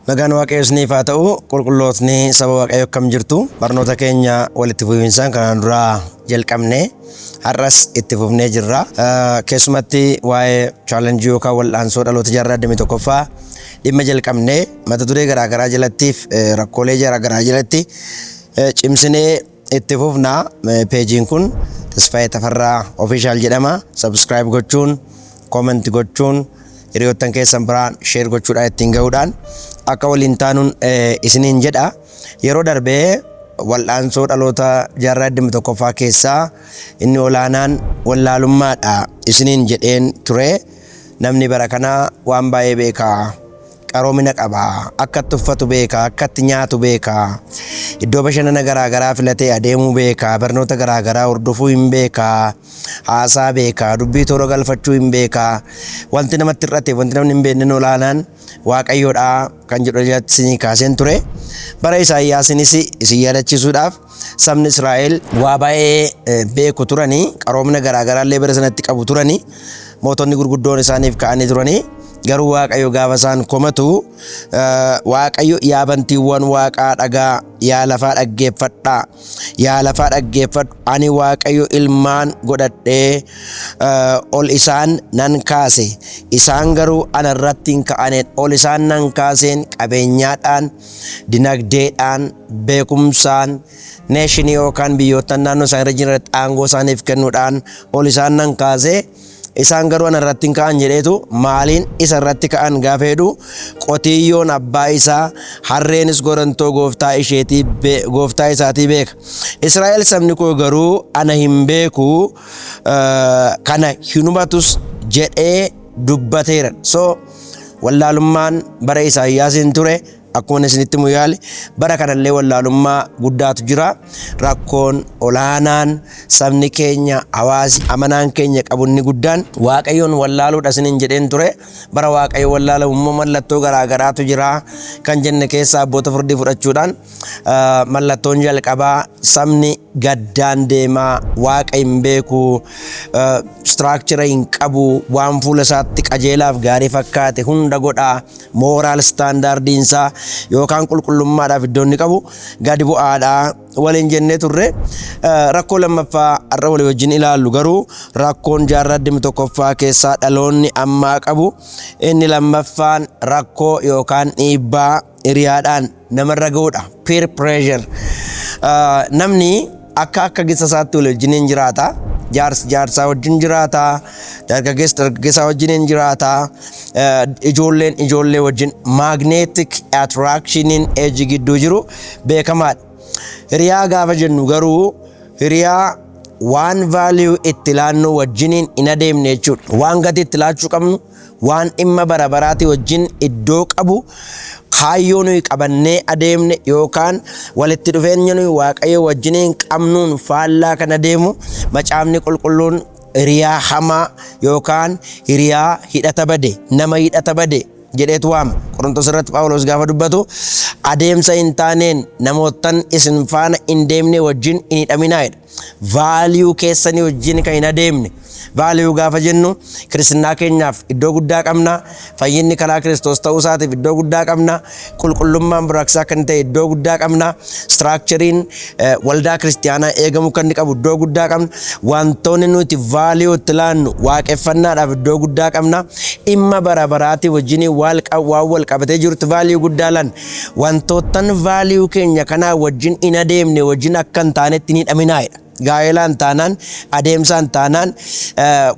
Nagaan Waaqayyo isiniif haa ta'u. Qulqullootni saba Waaqayyo, akkam jirtu? Barnoota keenya walitti fufinsaan kanaan duraa jalqabne har'as itti fufnee jirra. Keessumatti waa'ee challenge yookaan wal'aansoo dhaloota jaarraa 21ffaa dhimma jalqabne mata duree garaagaraa jalattiif rakkoolee garaagaraa jalatti cimsinee itti fufna. Peejiin kun Tasfaayee Tafarraa Official jedhama. Subscribe gochuun, comment gochuun, hiriyoottan keessan biraan share gochuudhaan ittiin gahuudhaan akka waliin taanuun isiniin jedha. Yeroo darbee wal'aansoo dhaloota jaarraa 21ffaa keessaa inni olaanaan wallaalummaadha isiniin jedheen ture. Namni bara kanaa waan baay'ee beekaa. Qaroomina qaba. Akka itti uffatu beeka, akka itti nyaatu beeka. Iddoo bashannana garaagaraa filatee adeemuu beeka, barnoota garaagaraa hordofuu hin beeka, haasaa beeka, dubbii toora galfachuu hin beeka. Wanti namatti hir'ate, wanti namni hin beekne olaanaan Waaqayyoodha kan jedhu jalatti isinii kaaseen ture. Bara Isaayyaasinis isin yaadachiisuudhaaf, sabni Israa'el waa baay'ee beeku turanii, qaroomina garaagaraa illee bara sanatti qabu turanii, mootonni gurguddoon isaaniif ka'anii turanii. Garuu Waaqayyo gaafa isaan komatu, Waaqayyo, "Yaa bantiiwwan waaqaa dhagaa, yaa lafaa dhaggeeffadhaa, yaa lafaa dhaggeeffadhu. Ani Waaqayyo ilmaan godhadhee ol isaan nan kaase, isaan garuu ana irratti hin ka'aneen. Ol isaan nan kaaseen qabeenyaadhaan, dinagdeedhaan, beekumsaan, nation yookaan biyyoottan naannoo isaan irra jiran irratti aangoo isaaniif kennuudhaan ol isaan nan kaase, isaan garuu ana irratti hin ka'an" jedheetu, maaliin isa irratti ka'an gaafa jedhu, "Qotiyyoon abbaa isaa, harreenis gorantoo gooftaa isheetii, gooftaa isaatii beeka. Israa'el sabni koo garuu ana hin beeku, kana hin hubatus" jedhee dubbateera. So wallaalummaan bara Isaayyaasiin ture akkuma isinitti himu yaale, bara kanallee wallaalummaa guddaatu jira. Rakkoon olaanaan sabni keenya, hawaasi amanaan keenya qabu inni guddaan Waaqayyoon wallaaluudha isiniin jedheen ture. Bara Waaqayyo wallaalamu immoo mallattoo garaagaraatu jira kan jenne keessaa, Abboota Firdii fudhachuudhaan, mallattoon jalqabaa sabni gaddaan deemaa, Waaqa hin beeku, structure hin qabu, waan fuula isaatti qajeelaaf gaarii fakkaate hunda godhaa, moral standardiinsaa yookaan qulqullummaadhaaf iddoo inni qabu gadi bu'aadha waliin jennee turre. Rakkoo lammaffaa har'a walii wajjin ilaallu garuu, rakkoon jaarraa 21ffaa keessaa dhaloonni ammaa qabu inni lammaffaan rakkoo yookaan dhiibbaa hiriyaadhaan namarra ga'uudha. Peer pressure. Namni akka gisa isaatti walii wajjiniin jiraata. Jaarsi jaarsaa wajjin jiraata. Dargaggeessi dargaggeessaa wajjiniin jiraata. Ijoolleen ijoollee wajjin, magnetic attractioniin age gidduu jiru beekamaadha. Hiriyaa gaafa jennu garuu hiriyaa waan value itti laannu wajjiniin hin adeemne jechuudha. Waan gati itti laachuu qabnu, waan dhimma bara baraatii wajjin iddoo qabu, kaayyoo nuyi qabannee adeemne yookaan walitti dhufeenya nuyi Waaqayyo wajjiniin qabnuun faallaa kan adeemu, Macaafni Qulqulluun hiriyaa hamaa yookaan hiriyaa hidhata bade, nama hidhata bade jedheetu waama. Qorontos irratti Phaawulos gaafa dubbatu, "Adeemsa hin taaneen namoottan isin faana hin deemne wajjin hin hidhaminaa" jedha. Value keessanii wajjin kan hin adeemne. Value gaafa jennu, kiristinnaa keenyaaf iddoo guddaa qabna. Fayyinni karaa Kiristoos ta'uu isaatiif iddoo guddaa qabna. Qulqullummaan barbaachisaa kan ta'e iddoo guddaa qabna. Structureiin waldaa kiristiyaanaa eegamuu kan inni qabu iddoo guddaa qabna. Wantoonni nuti value itti laannu, waaqeffannaadhaaf iddoo guddaa qabna. Dhimma bara baraatii wajjin waan wal qabatee jirutti value guddaa laanna. Wantoottan value keenya kanaa wajjin hin adeemne wajjin akka hin taanetti hin hidhaminaa jedha. Gaa'elaan taanaan, adeemsaan taanaan,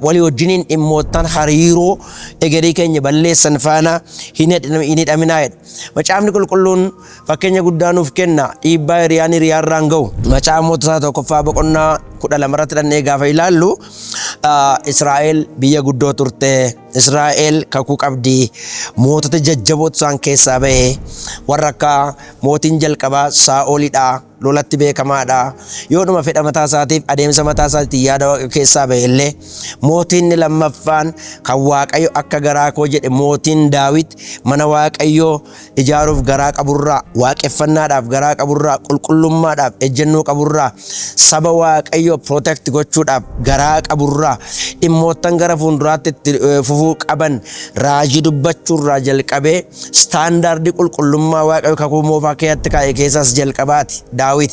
walii wajjiniin dhimmoottan hariiroo egerii keenya balleessan faana hin hidhaminaa jedha. Macaafni Qulqulluun fakkeenya guddaa nuuf kenna dhiibbaa hiriyaan hiriyaarraan ga'u. Macaafa Mootota Tokkoffaa boqonnaa 12 irratti dhannee gaafa ilaallu, Israa'el biyya guddoo turte. Israa'el kakuu qabdi. Mootota jajjabootu isaan keessaa bahe. Warra akka mootiin jalqabaa Saa'olidha. Lolatti beekamaadha. Yoodhuma fedha mataa isaatiif adeemsa mataa isaatiin yaada Waaqayyo keessaa ba'e illee, mootiin lammaffaan kan Waaqayyo akka garaa koo jedhe, mootiin Daawit, mana Waaqayyoo ijaaruuf garaa qaburraa, waaqeffannaadhaaf garaa qaburraa, qulqullummaadhaaf ejjennoo qaburraa, saba Waaqayyoo protect gochuudhaaf garaa qaburraa, dhimmoottan gara fuulduraatti itti fufuu qaban raajii dubbachuurraa jalqabee standardii qulqullummaa Waaqayyo kakuu moofaa keessatti kaa'e keessaas jalqabaati Daawit.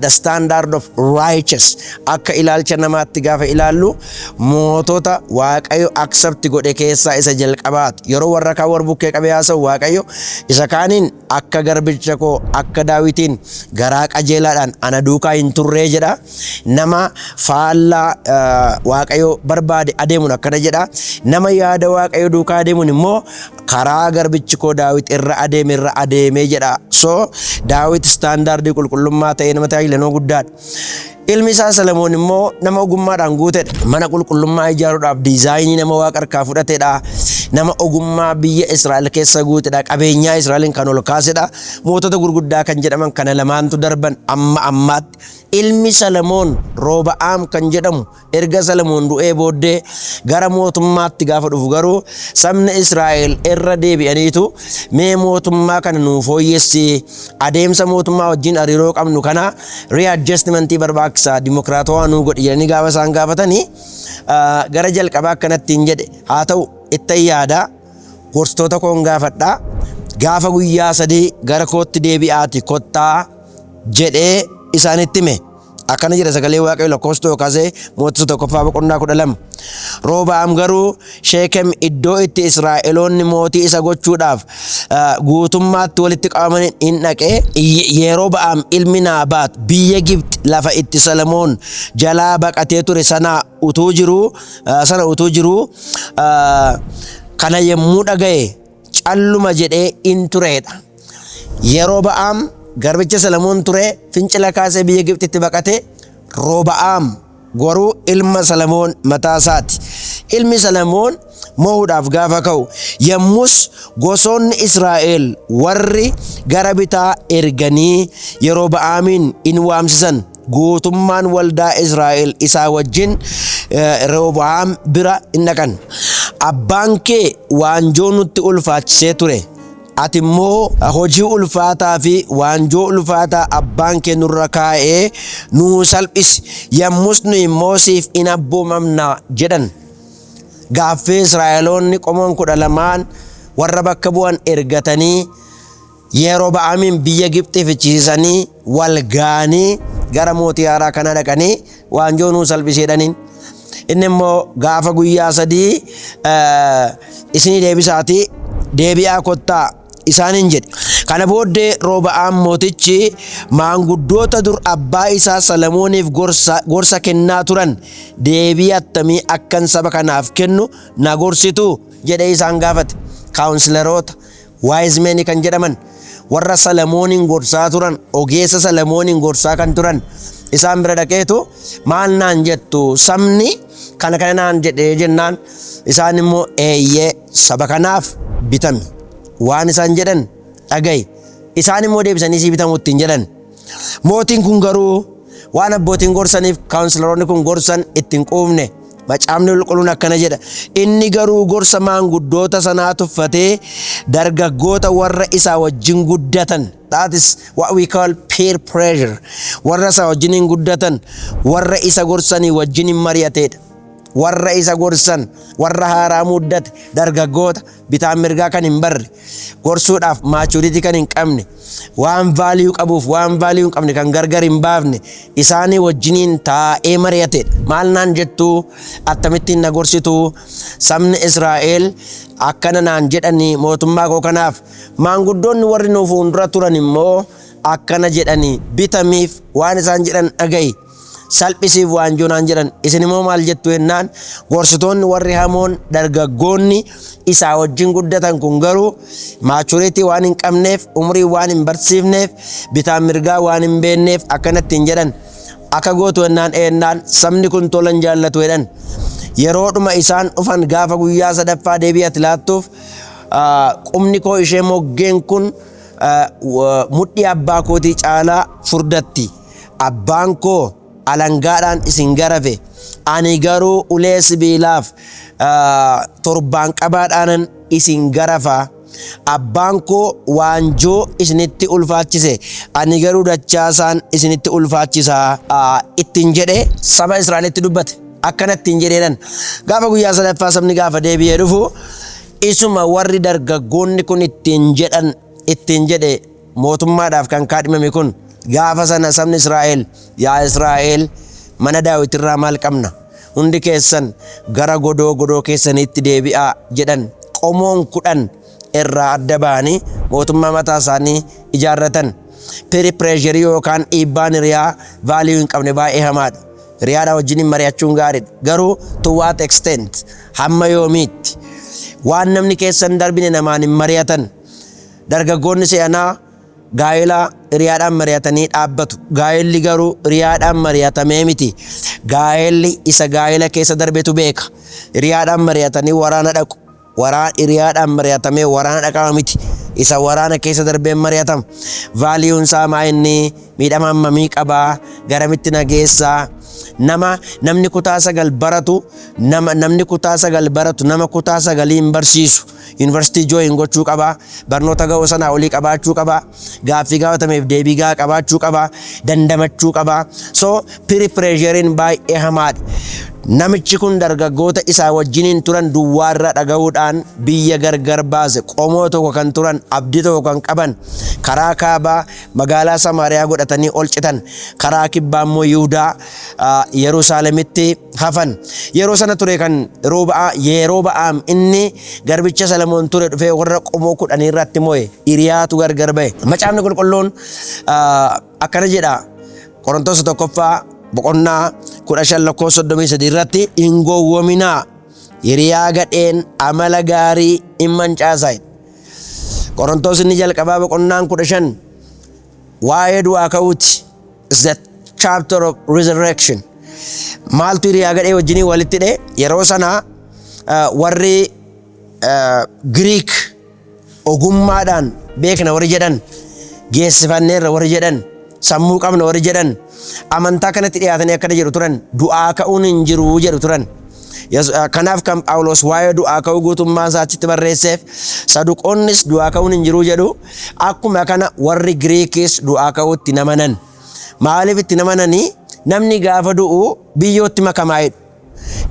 The standard of righteous, akka ilaalcha namaatti gaafa ilaallu, mootota Waaqayyo accept godhe keessaa isa jalqabaati. Yeroo warra kaan warra bukkee qabee haasa'u, Waaqayyo isa kaaniin akka garbicha koo akka Daawitiin garaa qajeelaadhaan ana duukaa hin turree jedha. Nama faallaa Waaqayyo barbaade adeemuun akkana jedha. Nama yaada Waaqayyo duukaa adeemuun immoo karaa garbichi koo Daawit irra adeeme irra adeemee jedha. So Daawit standardii qulqullummaa ta'ee nama tajaajila nama guddaadha. Ilmi isaa Salamoon immoo nama ogummaadhaan guutedha. Mana qulqullummaa ijaaruudhaaf designii nama Waaqa harkaa fudhatedha. Nama ogummaa biyya Israa'el keessa guutedha. Qabeenyaa Israa'eliin kan ol kaasedha. Mootota gurguddaa kan jedhaman kana lamaantu darban amma ammaatti. Ilmi Salamoon Rooba'aam kan jedhamu erga Salamoon du'ee booddee gara mootummaatti gaafa dhufu garuu, sabni Israa'el irra deebi'aniitu mee mootummaa kana nuu fooyyessi, adeemsa mootummaa wajjin hariiroo qabnu kana readjustmentii barbaachisaa, dimokiraatawaa nuu godhi jedhanii gaafa isaan gaafatanii, gara jalqabaa akkanatti hin jedhe: "Haa ta'u, ittan yaada, gorsitoota koon gaafadhaa, gaafa guyyaa 3 gara kootti deebi'aati kottaa" jedhee isaanitti hime. Akkana jedha sagalee Waaqayyo, lakkoofsa 1 kaasee, Mootota Tokkoffaa boqonnaa 12. Rooba'am garuu Sheekem iddoo itti Israa'eloonni mootii isa gochuudhaaf guutummaatti walitti qabaman in dhaqe. Yerooba'am ilmi Naabaat biyya Gibxi lafa itti Salamoon jalaa baqatee ture sana utuu jiruu kana yommuu dhaga'e calluma jedhee in tureedha. Yerooba'aam garbicha Salamoon ture, fincila kaasee biyya Gibxitti baqate. Rooba'aam garuu ilma Salamoon mataa isaati. Ilmi Salamoon mo'uudhaaf gaafa ka'u, yommus gosoonni Israa'el warri gara bitaa erganii Yerooba'aamiin in waamsisan. Guutummaan waldaa Israa'el isaa wajjin Rooba'aam bira in dhaqan. "Abbaan kee waanjoo nutti ulfaachisee ture. Ati immoo hojii ulfaataa fi waanjoo ulfaataa abbaan kee nurra kaa'ee nuu salphisi. Yommus nu immoo siif in abboomamna" jedhan. Gaaffii Israa'eloonni qomoon 12n warra bakka bu'an ergatanii Yerooba'aamiin biyya Gibxii fichisiisanii wal ga'anii gara mootii haaraa kana dhaqanii waanjoo nuu salphisee jedhaniin. Inni immoo gaafa guyyaa 3 isinii deebisaatii deebi'aa kottaa isaaniin jedhe. Kana booddee Rooba'aam mootichi maanguddoota dur abbaa isaa Salamooniif gorsa kennaa turan, "Deebii attamii akkan saba kanaaf kennu na gorsitu?" jedhee isaan gaafate. Counseloroota, wise menii kan jedhaman, warra Salamooniin gorsaa turan, ogeessa Salamooniin gorsaa kan turan isaan bira dhaqeetu, "Maal naan jettu? Sabni kana kana naan jedhee" jennaan, isaan immoo, "Eeyyee, saba kanaaf bitami, waan isaan jedhan dhaga'i, isaan immoo deebisanii sii bitamu" ittiin jedhan. Mootiin kun garuu waan abbootiin gorsaniif counseloroonni kun gorsan ittiin quufne. Macaafni Qulqulluun akkana jedha: Inni garuu gorsa maanguddoota sanaa tuffatee dargaggoota warra isaa wajjin guddatan. That is what we call peer pressure. Warra isaa wajjin hin guddatan, warra isa gorsanii wajjin hin mari'ateedha. Warra isa gorsan, warra haaraa muddate, dargaggoota bitaan mirgaa kan hin barre, gorsuudhaaf maturity kan hin qabne, waan value qabuuf waan value hin qabne kan gargar hin baafne isaanii wajjiniin taa'ee mari'ateedha. "Maal naan jettuu? Akkamittiin na gorsituu? Sabni Israa'el akkana naan jedhanii mootummaa koo kanaaf, maanguddoonni warri nu fuuldura turan immoo akkana jedhanii, bitamiif, waan isaan jedhan dhaga'i, salphisiif waanjoo naan jedhan, isin immoo maal jettu?" jennaan, gorsitoonni warri hamoon dargaggoonni isaa wajjin guddatan kun garuu maturity waan hin qabneef, umurii waan hin barsiifneef, bitaan mirgaa waan hin beekneef akkanatti hin jedhan. "Akka gootu jennaan eennaan, sabni kun tolan jaallatu" jedhan. Yeroodhuma isaan dhufan gaafa guyyaa sadaffaa deebii ati laattuuf, qubni koo ishee moggeen kun Mudhii abbaa kootii caalaa furdatti. Abbaan koo alangaadhaan isin garafe. Ani garuu ulee sibiilaaf torbaan qabaadhaanan isin garafa. Abbaan koo waanjoo isinitti ulfaachise. Ani garuu dachaasaan isinitti ulfaachisa. Ittiin jedhee saba Israa'elitti dubbate. Akkana ittiin jedheedhan. Gaafa guyyaa sadaffaa sabni gaafa deebi'ee dhufu, isuma warri dargaggoonni kun ittiin jedhan ittiin jedhe mootummaadhaaf kan kaadhimame kun. Gaafa sana sabni Israa'el, "Yaa Israa'el, mana Daawitirraa maal qabna? Hundi keessan gara godoo godoo keessaniitti deebi'aa" jedhan. Qomoon 10 irraa adda ba'anii mootummaa mataa isaanii ijaarratan. Peer pressure yookaan dhiibbaan hiriyaa value hin qabne baay'ee hamaadha. Hiriyaadhaa wajjin mari'achuun gaariidha. Garuu to what extent? Hamma yoomiitti? Waan namni keessan darbine namaan hin mari'atan. Dargaggoonni se'anaa gaa'ela hiriyaadhaan mari'atanii dhaabbatu. Gaa'elli garuu hiriyaadhaan mari'atamee miti. Gaa'elli isa gaa'ela keessa darbetu beeka. Hiriyaadhaan mari'atanii waraana dhaqu. Waraan hiriyaadhaan mari'atamee waraana dhaqama miti. Isa waraana keessa darbeen mari'atama. Valueun isaa maa inni, miidhama hammamii qabaa, garamitti nageessaa? Nama namni kutaa 9 baratu, nama namni kutaa 9 baratu nama kutaa 9 hin barsiisu. Yuunivarsiitii join gochuu qaba. Barnoota ga'oo sanaa olii qabaachuu qaba. Gaaffii gaafatameef deebii gahaa qabaachuu qaba. Dandamachuu qaba. So peer pressurein baay'ee hamaadha. Namichi kun dargaggoota isaa wajjiniin turan duwwaarra dhaga'uudhaan biyya gargar baase. Qomoo tokko kan turan, abdii tokko kan qaban, karaa kaabaa magaalaa Samaariyaa godhatanii ol citan. Karaa kibbaa immoo Yihudaa Yerusaalemitti hafan. Yeroo sana ture kan Yerooba'aam inni garbicha Salamoon ture dhufee warra qomoo 10 irratti mo'e. Hiriyaatu gargar ba'e. Macaafni Qulqulluun akkana jedha. Qorontosa 1ffaa boqonnaa 15 lakkoofsa 33 irratti, "Hin gowwominaa, hiriyaa gadheen amala gaarii hin mancaasaa." Qorontos inni jalqabaa boqonnaan 15 waa'ee du'aa ka'uuti. It's the chapter of resurrection. Maaltu hiriyaa gadhee wajjinii walitti hidhe? Yeroo sana warri Giriik ogummaadhaan beekna warri jedhan, geessifanneerra warri jedhan, sammuu qabna warri jedhan, amantaa kanatti dhiyaatanii akkana jedhu turan: "Du'aa ka'uun hin jiru" jedhu turan. Kanaaf kan Phaawulos waa'ee du'aa ka'uu guutummaa isaa achitti barreesseef. Saduqoonnis du'aa ka'uun hin jiru jedhu. Akkuma kana warri Giriikis du'aa ka'uutti namanan. Maaliif itti namananii? Namni gaafa du'u biyyootti makamaa jedhu.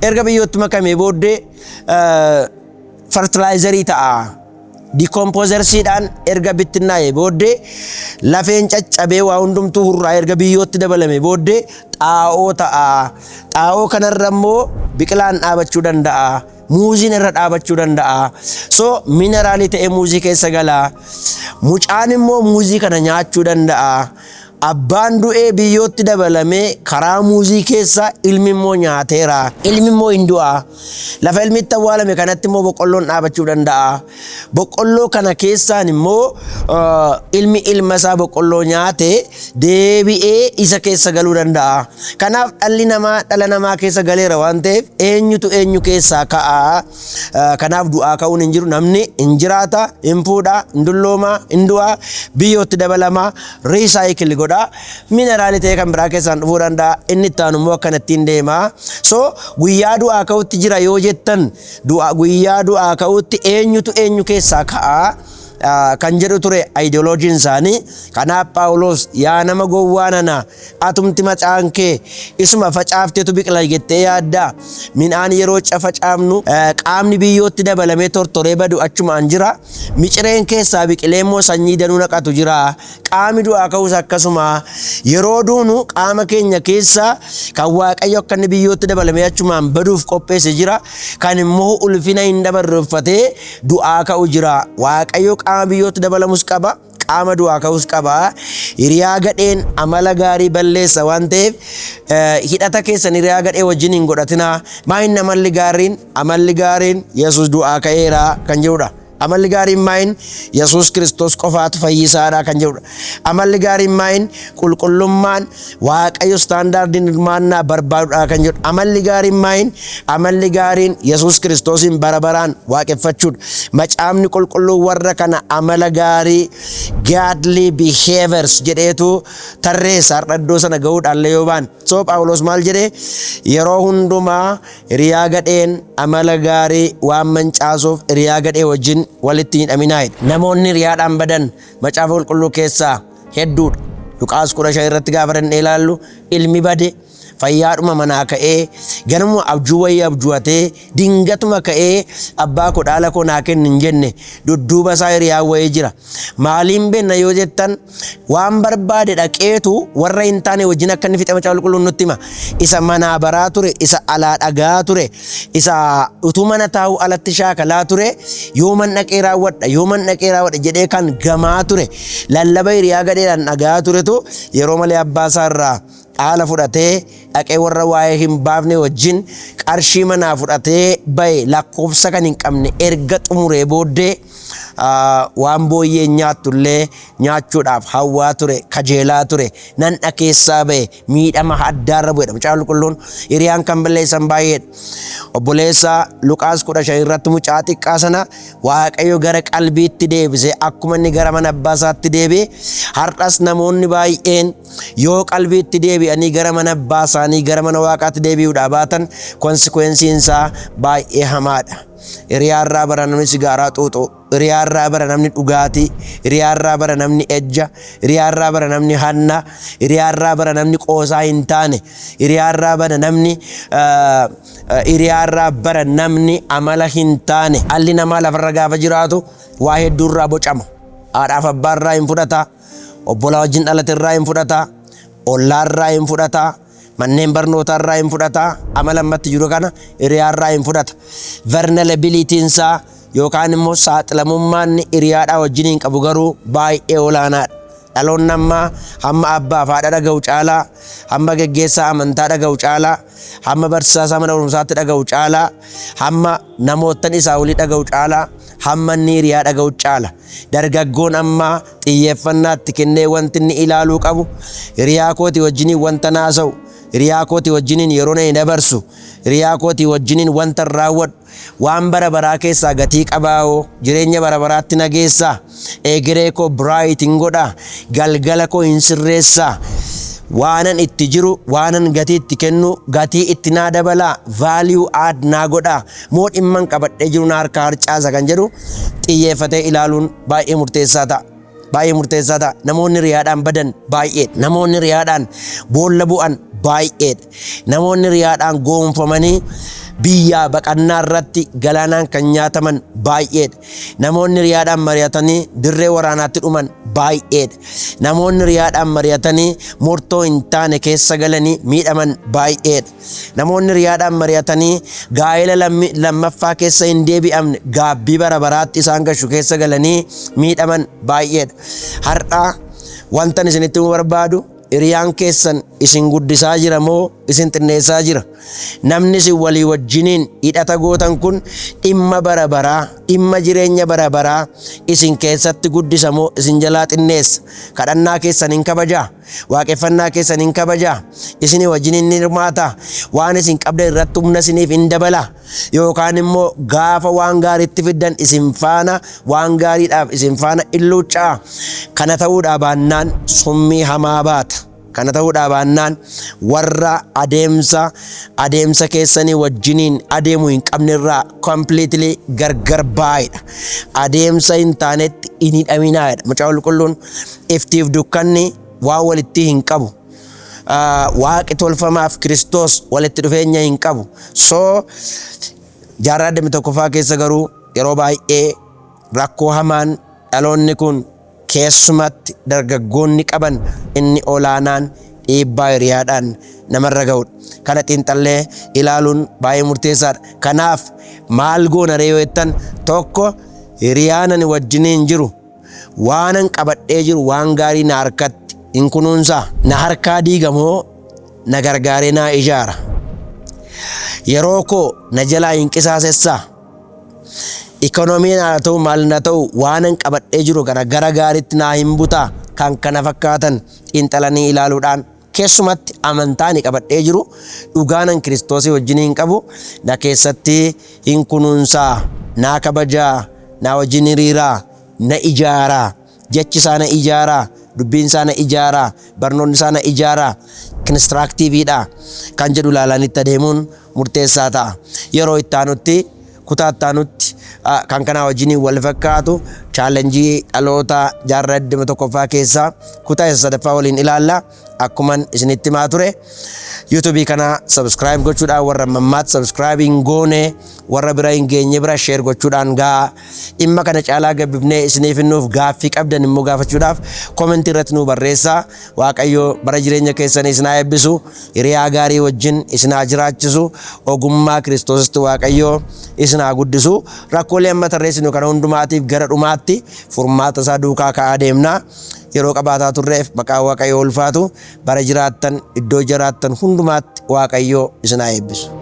Erga biyyootti makamee booddee fertilizerii ta'a. Decomposersiidhaan erga bittinnaa'ee booddee, lafeen caccabee waa hundumtuu hurraa erga biyyootti dabalame booddee xaa'oo ta'a. Xaa'oo kanarra immoo biqilaan dhaabachuu danda'a. Muuziin irra dhaabachuu danda'a. So mineraalii ta'ee muuzii keessa gala. Mucaan immoo muuzii kana nyaachuu danda'a. Abbaan du'ee biyyootti dabalamee karaa muuzii keessa ilmi immoo nyaateera. Ilmi immoo hin du'a. Lafa ilmi itti awwaalame kanatti immoo boqqolloon dhaabachuu danda'a. Boqqolloo kana keessaan immoo ilmi ilma isaa boqqolloo nyaate deebi'ee isa keessa galuu danda'a. Kanaaf dhalli namaa dhala namaa keessa galeera waan ta'eef, eenyutu eenyu keessaa ka'a? Kanaaf du'aa ka'uun hin jiru. Namni hin jiraata, hin fuudha, hin dullooma, hin du'a, biyyootti dabalama, recycle godha. Mineraalii ta'ee kan biraa keessaan dhufuu danda'a. Inni itti aanu immoo akkanattiin deema. So guyyaa du'aa ka'utti jira yoo jettan, guyyaa du'aa ka'utti eenyutu eenyu keessaa ka'a kan jedhu ture ayidiyooloojiin isaanii. Kanaaf Phaawulos, "Yaa nama gowwaa nana, atumti macaan kee isuma facaafteetu biqila jettee yaaddaa? Midhaan yeroo facaafnu qaamni biyyootti dabalamee tortoree badu achumaan jira. Micireen keessaa biqilee immoo sanyii danuu naqatu jira. Qaami du'aa ka'us akkasuma. Yeroo duunu qaama keenya keessa kan Waaqayyo akka inni biyyootti dabalamee achumaan baduuf qopheesse jira. Kan immoo ulfina hin dabarre uffatee du'aa ka'u jira. Waaqayyo qaama biyyootti dabalamus qaba. Qaama du'aa ka'us qaba. Hiriyaa gadheen amala gaarii balleessa waan ta'eef, hidhata keessan hiriyaa gadhee wajjin hin godhatinaa." Maayin amalli gaariin? Amalli gaariin Yesuus du'aa ka'eera kan jedhudha. Amalli gaariin maayin? Yesuus Kiristoos qofaatu fayyisaadha kan jedhudha. Amalli gaariin maayin? Qulqullummaan Waaqayyo standardiin hirmaannaa barbaadudha kan jedhu. Amalli gaariin maayin? Amalli gaariin Yesuus Kiristoosiin bara baraan waaqeffachuudha. Macaafni Qulqulluu warra kana amala gaarii Godly behaviors jedheetu tarreessa. Har'a iddoo sana ga'uudhaan yoo baan. So Phaawulos maal jedhee? Yeroo hundumaa hiriyaa gadheen amala gaarii waan mancaasuuf hiriyaa gadhee wajjin walitti hin hidhaminaa jedhe. Namoonni hiriyaadhaan badan Macaafa Qulqulluu keessaa hedduudha. Luqaas 15 irratti gaafa dhannee ilaallu, ilmi bade fayyaadhuma manaa ka'ee, ganamuma abjuu wayii abju'atee, dingatuma ka'ee "Abbaa koo, dhaala koo naa kenni" hin jenne. Dudduuba isaa hiriyaan wayii jira. Maaliin beenna yoo jettan, waan barbaade dhaqeetu warra hin taane wajjin akka inni fixe Macaafa Qulqulluun nutti hima. Isa manaa baraa ture, isa alaa dhagaa ture, isa utuu mana taa'u alatti shaakalaa ture, "Yooman dhaqee raawwadha, yooman dhaqee raawwadha" jedhee kan gamaa ture, lallaba hiriyaa gadheedhaan dhagaa turetu yeroo malee abbaa isaa irraa dhaala fudhatee dhaqee warra waa'ee hin baafne wajjin qarshii manaa fudhatee bahe lakkoofsa kan hin qabne erga xumuree booddee, waan booyyeen nyaattu illee nyaachuudhaaf hawwaa ture, kajeelaa ture, nan keessaa bahe, miidhama addaarra bu'edha. Macaafa Qulqulluun hiriyaan kan balleessan baay'eedha. Obboleessa, Luqaas 15 irratti mucaa xiqqaa sana Waaqayyo gara qalbiitti deebise. Akkuma inni gara mana abbaa isaatti deebi'e, har'as namoonni baay'een yoo qalbiitti deebi'anii gara mana abbaa isaanii, gara mana Waaqaatti deebi'uudhaa baatan, consequenceiin isaa baay'ee hamaadha. Hiriyaarraa bara namni sigaaraa xuuxu, hiriyaarraa bara namni dhugaatii, hiriyaarraa bara namni ejja, hiriyaarraa bara namni hanna, hiriyaarraa bara namni qoosaa hin taane, hiriyaarraa bara namni amala hin taane. Dhalli namaa lafarra gaafa jiraatu waa hedduurraa bocama. Haadhaaf abbaarraa hin fudhata, obbolaa wajjin dhalaterraa hin fudhata, ollaarraa hin fudhata, manneen barnootaarraa hin fudhata, amala ammatti jiru kana hiriyaarraa hin fudhata. Vulnerabilityiin isaa yookaan immoo saaxilamummaan hiriyaadhaa wajjin hin qabu garuu baay'ee olaanaadha. Dhaloonni ammaa hamma abbaaf haadha dhaga'u caalaa, hamma geggeessaa amantaa dhaga'u caalaa, hamma barsiisaa isaa mana barumsaatti dhaga'u caalaa, hamma namoottan isaa olii dhaga'u caalaa, hamma inni hiriyaa dhaga'u caala. Dargaggoon ammaa xiyyeeffannaatti kennee wanti inni ilaaluu qabu, hiriyaa kootii wajjiniin wanta naasa'u, hiriyaa kootii wajjiniin yeroo ani dabarsu, hiriyaa kootii wajjiniin wanta raawwadhu waan bara baraa keessaa gatii qabaa'oo, jireenya bara baraatti na geessaa, egeree koo bright hin godhaa, galgala koo hin sirreessaa, waanan itti jiru, waanan gatii itti kennu gatii itti naa dabalaa, value add naa godhaa moo dhimman qabadhee jiru na harkaa harcaasa kan jedhu xiyyeeffatee ilaaluun baay'ee murteessaa ta'a. Baay'ee murteessaa ta'a. Namoonni hiriyaadhaan badan baay'eedha. Namoonni hiriyaadhaan boolla bu'an baay'eedha. Namoonni hiriyaadhaan goonfamanii biyyaa baqannaa irratti galaanaan kan nyaataman baay'eedha. Namoonni hiriyaadhaan mari'atanii dirree waraanaatti dhuman baay'eedha. Namoonni hiriyaadhaan mari'atanii murtoo hin taane keessa galanii miidhaman baay'eedha. Namoonni hiriyaadhaan mari'atanii gaa'ela lammaffaa keessa hin deebi'amne, gaabbii bara baraatti isaan gashu keessa galanii miidhaman baay'eedha. Har'a wantan isinitti himuu barbaadu, hiriyaan keessan isin guddisaa jira moo isin xinneessaa jira? Namni isin walii wajjiniin hidhata gootan kun dhimma bara baraa, dhimma jireenya bara baraa isin keessatti guddisa moo isin jalaa xinneessa? Kadhannaa keessan hin kabajaa? Waaqeffannaa keessan hin kabajaa? Isin wajjiniin ni hirmaata? Waan isin qabdan irratti humna isiniif hin dabala? Yookaan immoo gaafa waan gaariitti fiddan isin faana, waan gaariidhaaf isin faana illuuccaa? Kana ta'uudhaa baannaan summii hamaa baata. Kana ta'uudhaa baannaan warra adeemsa keessanii wajjiniin adeemu hin qabne irraa completely gargar baay'edha. Adeemsa hin taanetti hin hidhaminaadha. Macaafa Qulqulluun iftiif dukkanni waan walitti hin qabu. Waaqi tolfamaaf Kiristoos walitti dhufeenya hin qabu. So jaarraa 21ffaa keessa garuu yeroo baay'ee rakkoo hamaan dhaloonni kun, keessumatti dargaggoonni qaban inni olaanaan dhiibbaa hiriyaadhaan namarra ga'udha. Kana xiinxallee ilaaluun baay'ee murteessaadha. Kanaaf maal goona ree yoo jettan, tokko, hiriyaan ani wajjiniin jiru waanan qabadhee jiru waan gaarii na harkatti hin kunuunsaa? Na harkaa diigamoo na gargaaree naa ijaara? Yeroo koo na jalaa hin qisaasessaa? Ikoonomiin haa ta'u, maal na ta'u, waanan qabadhee jiru kana gara gaariitti naa hin butaa? Kan kana fakkaatan xiinxalanii ilaaluudhaan, keessumatti amantaa ani qabadhee jiru, dhugaanan Kiristoosii wajjin hin qabu na keessatti hin kunuunsaa, naa kabajaa, naa wajjin hiriiraa, na ijaaraa? Jechi isaa na ijaaraa, dubbiin isaa na ijaaraa, barnoonni isaa na ijaaraa, constructive dha kan jedhu ilaalanitti adeemuun murteessaa ta'a. Yeroo itti aanutti, kutaa itti aanutti, kan kanaa wajjiniin wal fakkaatu challenge dhaloota jaarraa 21ffaa keessaa kutaa isa sadaffaa waliin ilaalla. Akkuman isinitti himaa ture, YouTube kana subscribe gochuudhaan, warra mammaatti subscribe hin goone, warra bira hin geenye bira share gochuudhaan gaa. Dhimma kana caalaa gabbifnee isiniif hinnuuf gaaffii qabdan immoo gaafachuudhaaf comment irratti nu barreessaa. Waaqayyo bara jireenya keessanii isin haa eebbisu, hiriyaa gaarii wajjin isin haa jiraachisu, ogummaa Kiristoositti Waaqayyo isin haa guddisu. Rakkoolee amma tarreessinu kana hundumaatiif gara dhumaatti furmaata isaa duukaa ka'aa deemna. Yeroo qabaataa turreef maqaan Waaqayyo ulfaatu. Bara jiraattan, iddoo jiraattan hundumaatti Waaqayyo isin haa eebbisu.